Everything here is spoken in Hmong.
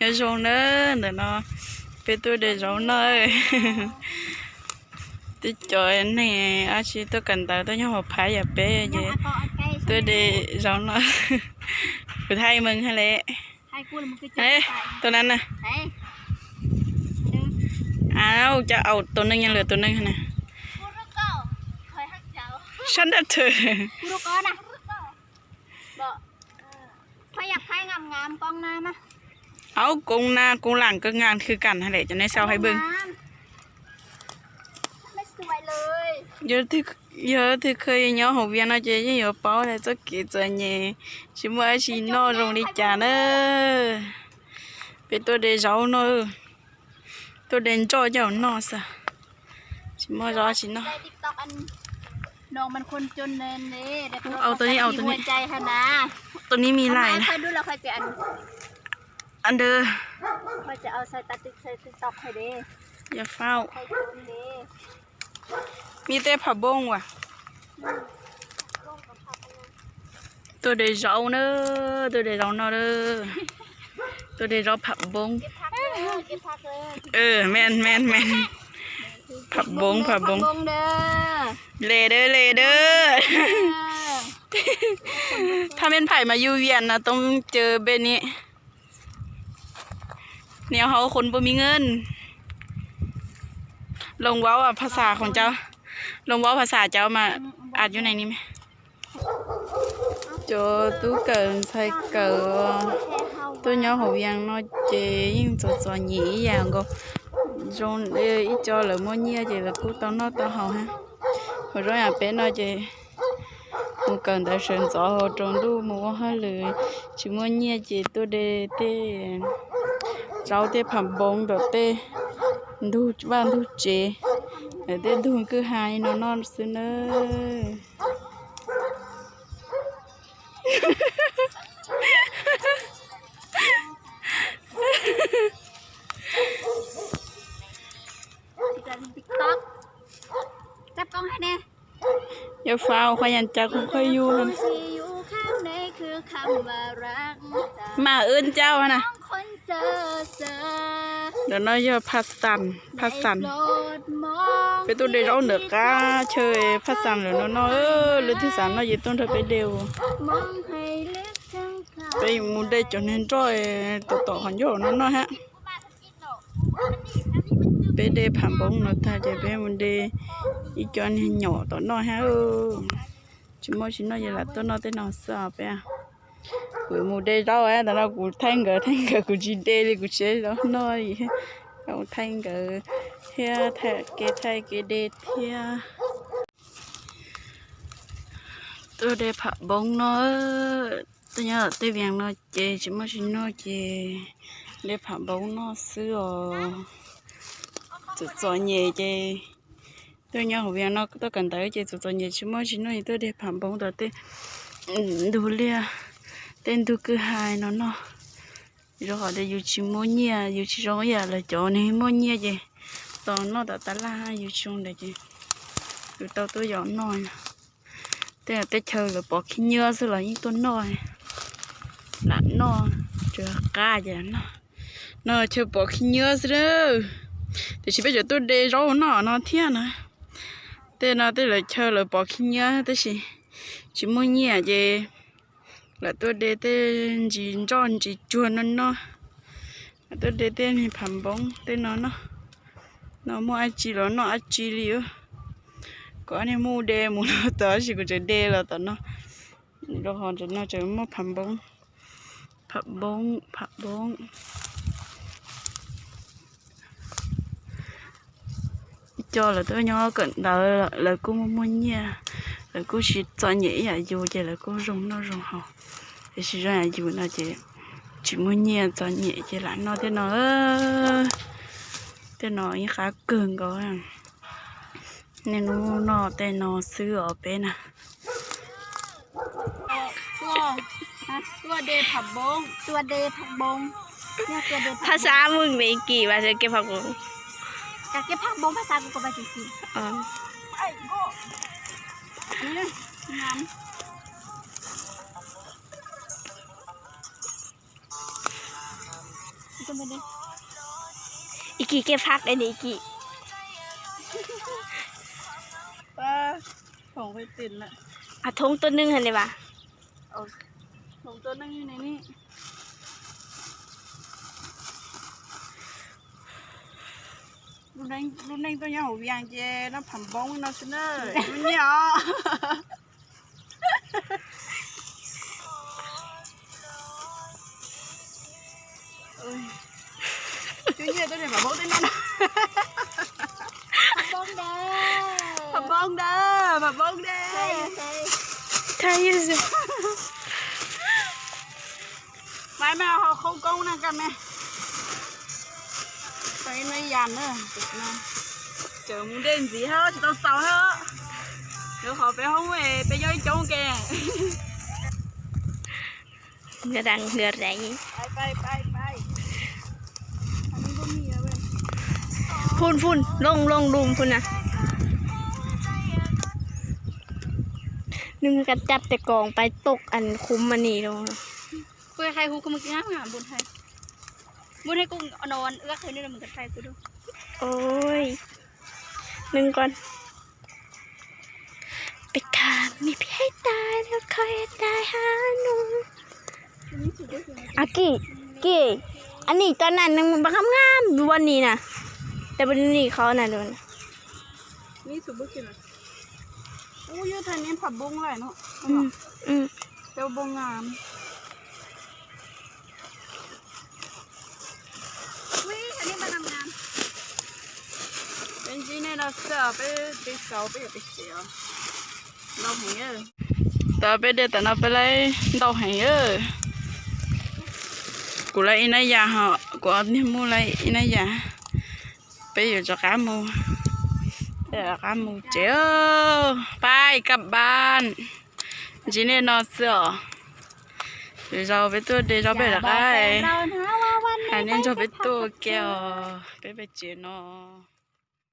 Nyob zoo na, ntawm no peb tuaj de zaub noj. Twb cov neeg dab tsi tuaj kawm ntawv tuaj nyob hauv phab yam peb ces tuaj de zaub noj. Kuv thaij mej ha le. Tus na na. Cov au tus neeg nyob lwm tus neeg na. Sab dab thw. Aub, koob na koob lam kawg nkaus khwv kam ha le cov nej sau hais npwg. Yog twg kheev nyob hauv Vias no ces yeej yuav paub tias txoj kev txom nyem tsis muaj dab tsi noj zoo li cas na. Peb tuaj de zaub noj, tuaj de nroj coj noj xwb, tsis muaj zaub tsis noj. Au, tus ni, au, tus ni, tus ni me lais na. Ntawd, yog fau, me tej pham npoo as. Tuaj de zaub na, tuaj de zaub noj na. Tuaj de zaub pham npoo. Me, me, me, pham npoo, pham npoo. Les dawb, les dawb. Thaj mej phais mas yus Vias no toob cawv npe ni. Niam hauv khuv npu mi ngej. Loo vaub phas xas khoom cawv, loo vaub phas xas cawv mas as yus neeg ni me. Cov tub kawm ntxhais kawm tuaj nyob hauv Vias no ces yeej txom txom nyem ib yam nkaus. Zoo ib co lawv muaj nyiaj ces lawv kuj tau noj tau haus hab. Hos zoo yam peb no ces mus kawm ntawv sawv ntxov hauv rau ntuj mus ua hauj lwm, tsis muaj nyiaj ces tuaj de tej zaub tej pham npoo tom tej ntug vaj ntug tsev, tej ntug kwj ha li no noj xwb nawb. Yog fau khuaj yam cas kuj khuaj yug. Mas wb ncauj na. Ntawm no yog phaj xas, phaj xas. Peb tuaj de zaub ntawm qab chaw phaj xas lawm no noj, leej twg xav noj ces tuaj nrog peb de. Peb mus de cov niag nroj tom tom qhov ncauj no noj hab. Peb de pham npoo no tag ces peb mus de ib co niag nyom tom noj hab. Tsis muaj tsis noj ces lam tuaj noj tej no xwb os peb. Kuv mus de zaub ntawm no kuv thaij nkawd, thaij nkawd kuv tsis de li kuv tsis zaub noj li. Thaij nkawd thiab thaij kev, thaij kev de thiab. Tuaj de pham npoo no, tuaj nyob tej vias no ces tsis muaj tsis noj ces de pham npoo noj xwb os. Txom txom nyem ces tuaj nyob hauv vias no tuaj kawm ntawv ces txom txom nyem tsis muaj tsis noj es tuaj de pham npoo tom tej ntug liaj, tej ntug kwj ha no noj. Rau qhov tias yus tsis muaj nyiaj, yus tsis zoo ib yam lawv cov neeg muaj nyiaj ces tos noj tom tas laj, yus tsis zoo ntawd ces yus tau tuaj yos noj. Tej teb chaws lawv pov khib nyiab xwb los yeej tuaj noj, lam noj, tsuas qab ces no chaw pov khib nyiab xwb. Tiam sis peb tseem tuaj de zaub noj no thiab na. Tej no tej lawv chaw lawv pov khib nyiab tab sis tsis muaj nyiaj ces lam tuaj de tej ntsis nroj ntsis tsuag no noj. Lam tuaj de tej niag pham npoo tej no noj. No muaj dab tsi los noj dab tsi li. Kuv niag muaj de mus no tod tab sis kuv tseem de los tom no. Rau qhov no tseem muaj pham npoo, pham npoo, pham npoo. Ib co lawv tuaj nyob kawm ntawv lawv kuj muaj muaj nyiaj, lawv kuj tsis txom nyem ib yam yus ces lawv kuj zoo noj zoo haus. Tiam sis zoo yam yus no ces tsis muaj nyiaj txom nyem ces lam noj tej no. Tej no yeej qab kawg nkaus. Niaj hnub noj tej no xwb os peb na. Phaj xas Mường Lĩnh kì và cái pham npoo. Ib kis kev phaj es ib kis. Thoob tuaj neeg hais li vas. Lub neej tuaj nyob hauv Vias ces noj pham npoob no xwb na, lub nyiaj os. Cov nyiaj tuaj noj pham npoob tej no na. Pham npoob da, pham npoob da. Maiv mas ho khauj koob na kaj me. Tau ib nab yas na, cawm mus dej ntxiv hab tsis tau txaus hab. Yuav qhov peb hoob peb nyob ib coob ke. Phun phun, looj looj lum phun na. Nws ka cab tes koom pais toj an khum mas nim no. Nws nqos. Peb kham me peb hais tas los kho tas hab no. Kis, kis, a nim cov na nws npam ngab ngab ua nim na. Tes ua nim qhov na. Peb ntsib nej no xwb, peb peb xaus peb yuav peb tsev os. Ntau heev. Tau peb de tas no peb laib ntau heev. Kuv laib ib nab yas ho kuv ob niag muj laib ib nab yas. Peb yuav rov qab mus, peb rov qab mus tsev. Pais kab npab. Ntsib nej no xwb os. Lwm zaus peb tuaj de zaub peb rov qab hais nej nrog peb tuaj ua ke os, peb peb tsev no.